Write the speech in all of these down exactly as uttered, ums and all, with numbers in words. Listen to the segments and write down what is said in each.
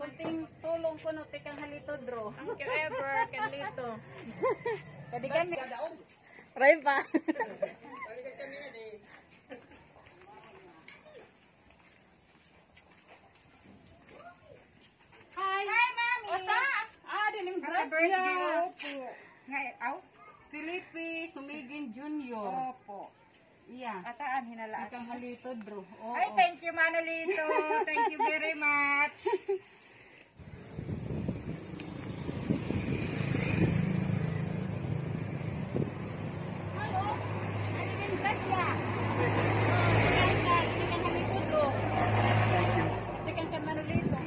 Konting tulong kuno tikang ha Lito Dro. Thank you ever, kan Lito. Kadi kami. Ray pa. Hi. Hi, Mami. Ota. Ah, diling grasya. Happy birthday, opo. Ngay-, aw? Felipe Sumigin Junior. Opo. Iya. Ataan, hinala. Tikang ha Lito Dro. Oo. Ay, thank you, Mano Lito. Thank you very much. Hello. Ano yung grasya? Tikang ha Lito Dro. Tikang kan Mano Lito.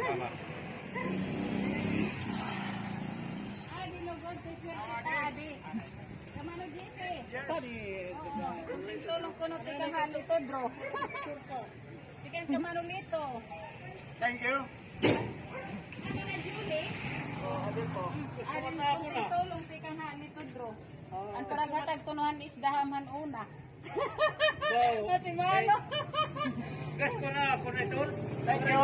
Tama. Ah, di lugod, kay swerte ta, adi. Kamano, J P? Oo, konting tulong kuno tikang ha Lito Dro. Tikang kan Mano Lito. Thank you. Ano na, Julie? Adi, konting tulong tikang ha Lito Dro. An paraghatag kuno han isda han una. Wow. Ate Mano. Gas ko na, ako na ito. Thank you.